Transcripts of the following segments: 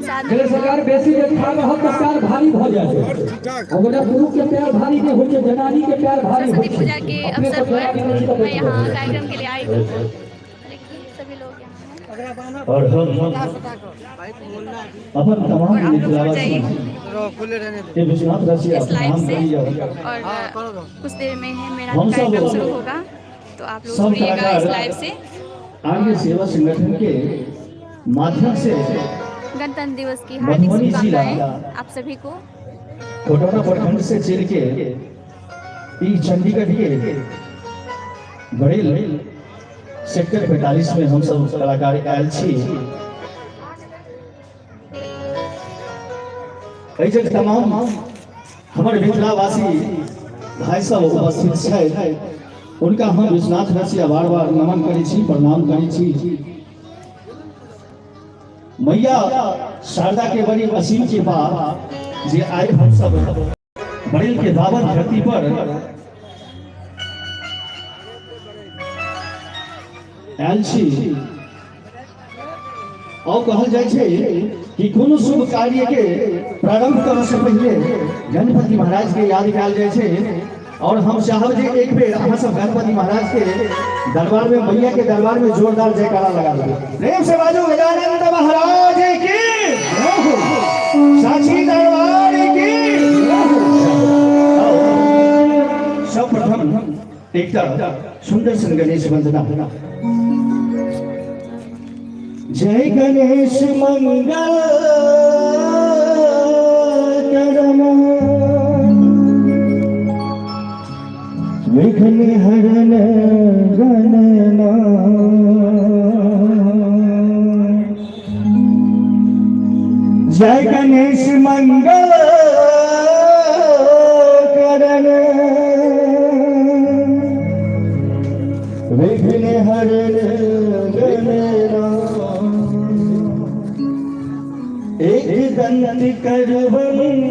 साथ जे सरकार बेसी जे ठाढ़ रहत तऽ पैर भारी भऽ जायत। ओकरा पुरुष के पैर भारी नहि होइ छै, जनानी के पैर भारी सरस्वती होइ पूजा छै। के अपने अवसर सब पर जनानी रहै छी तऽ मैं बैठ यहाँ रहू। कार्यक्रम के लिए आई हूँ। देखिए सभी लोग यहाँ हैं और हम अपन तमाम और आप लोग जुड़ मिथिलावासी जाइए के विश्वनाथ रसिया इस लाइव प्रणाम से करिए। और कुछ देर में ही मेरा हम सब कार्यक्रम शुरू होगा, तो आप लोग सब जुड़िएगा इस कलाकार लाइव से। आर्य सेवा संगठन के माध्यम से गणतंत्र दिवस की हार्दिक मधुबनी जिला शुभकामनाएं आप सभी को। कोटौना प्रखंड से चल के ई चंडीगढ़ के बड़ेल सेक्टर 45 में हम सब कलाकार आयल छी। एहि जग तमाम हमर मिथिलावासी भाई सब उपस्थित छथि, उनका हम विश्वनाथ रसिया बार बार नमन करै छी, प्रणाम करै छी। मैया शारदा के बड़ी असीम कृपा जे आइ हम सब बड़ेल के दावन धरती पर आयल छी। और कहल जाइ छै कि कोनो शुभ कार्य के प्रारंभ करऽ से पहिले गणपति महाराज के याद कयल जाइ छै। और हम चाहब जे एक बेर अहाँ सब गणपति महाराज के दरबार में, मैया के दरबार में जोरदार जयकारा लगा देबै। प्रेम से बाजू गजानंद महाराज की, साक्षी दरबार की। सर्वप्रथम एकटा सुंदर सन गणेश वंदना। जय गणेश मंगल करम विघ्न हरण गणना, जय गणेश मंगल करण विघ्न हरण गणना, एक दंत कर वंदना,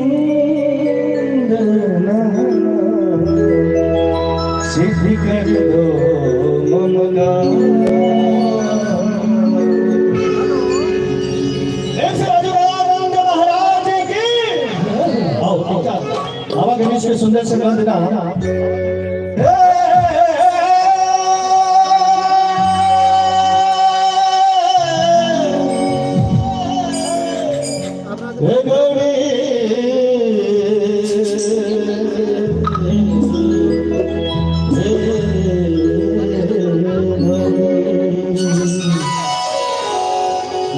सिद्धि कर दो मम गान। महाराज की। आओ एकटा बाबा गणेश के सुंदर से वंदना। हे गौरी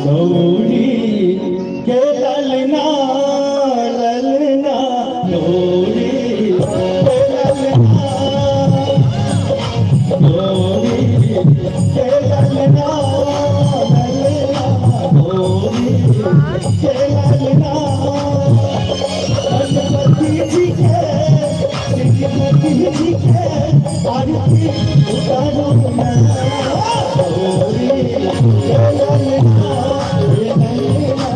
गौरी के ललना ललना, गौरी के ललना, गौरी के ललना ललना, गौरी के ललना, गणपति जी के, गणपति जी के आरती उतारो ना, गौरी के ललना ललना,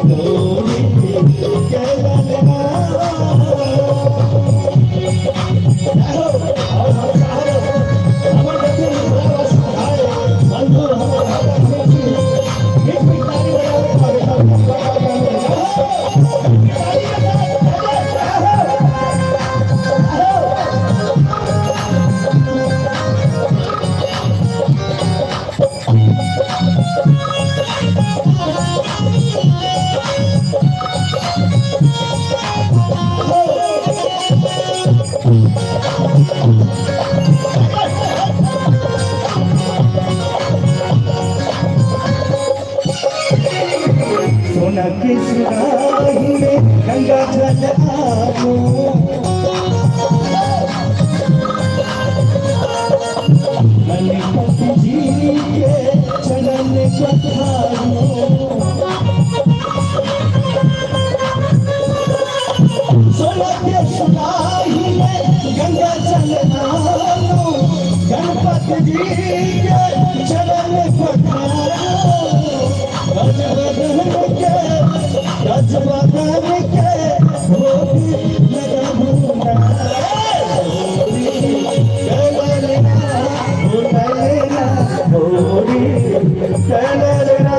गौरी के ललना। सोना के सुराही में गंगा जल आनो, गणपति जी के चरण पधारो, सोना के सुराही में गंगा जल आनो, गणपति जी के चरण पधारो, गजबदन के, गजबदन के भोग लगाबू ना, गौरी के ललना, ओ ललना, गौरी के ललना।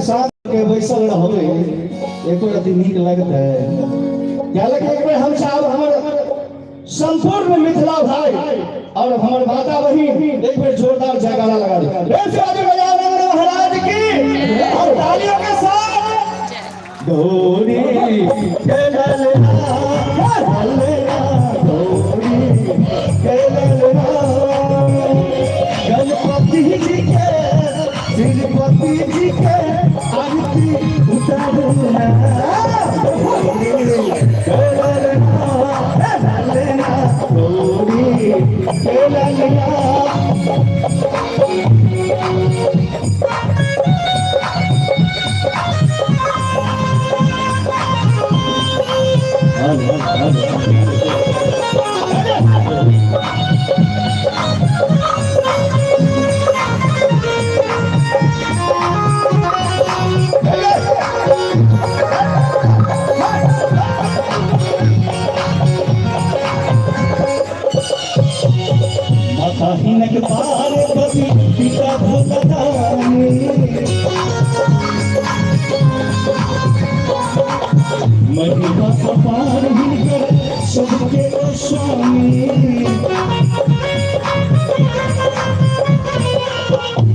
परेशान के बैसल रहबै एको रति नीक लगतै। क्या लगे एक बेर हम चाहब हमर संपूर्ण मिथिला भाई और हमर माता बहिन एक बेर जोरदार जयकारा लगा दे। शिवाजी गजानन महाराज की और तालियों के साथ। गौरी के ललना, ललना गौरी के ललना, गणपति जी के, तिरुपति जी के आरती उतारना। गौरी के ललना, ललना गौरी के ललना। माता हिनक पार्वती, पिता भोलदानी, महिमा अपार हिनकर सबके स्वामी।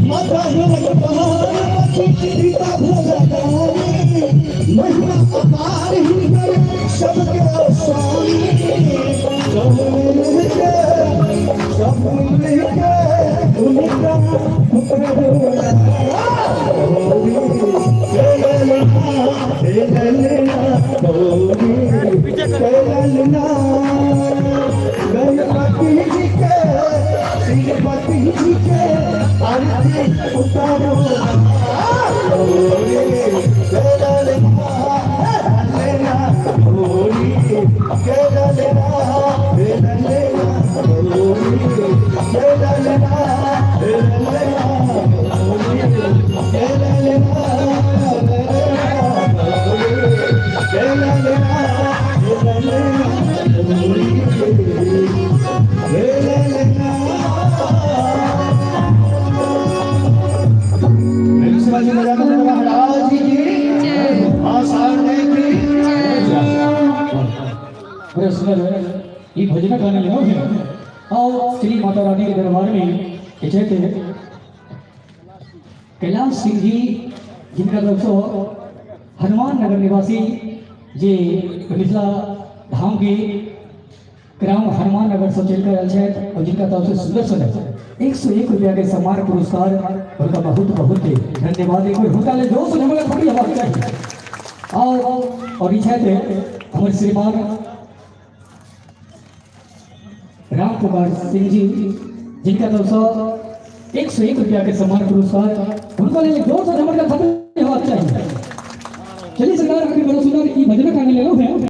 माता हिनक पार्वती, पिता भोलदानी, महिमा अपार हिनकर सबके स्वामी। सब मिलके, सब मिलके उनका पुकारो। गौरी के ललना, हे ललना, गौरी के ललना, गणपति जी के, तिरुपति जी के आरती उतारो। गौरी के ललना, ललना गौरी के ललना, हे ललना, गौरी के ललना, हे ललना, गौरी के ललना, ललना गौरी के ललना, हे ललना, गौरी के ललना। शिवाजी गजानन महाराज की, मां शारदे की। बड़े सुंदर ये भजन गाने लगे हैं और श्री माता रानी के दरबार में ये थे कैलाश सिंह जी, जिनका तरफ से हनुमान नगर निवासी, जे मिथिला धाम के ग्राम हनुमान नगर से चलकर आयल छथि और जिनका तरफ से सुंदर सुंदर 101 रुपया के सम्मान पुरस्कार, उनका बहुत बहुत धन्यवाद। एक बेर हुनका लेल जोर से हमरा थोड़ी हेबाक चाही। और ई छथि हमर श्रीमान राम कुमार सिंह जी, जिनका तरफ से 101 रुपया के सम्मान पुरस्कार, हुनका लेल जोर से हमर थप्पड़ी हेबाक चाही। चलिए सरकार, अभी बड़ा सुंदर ई भजन गाने लेलो है।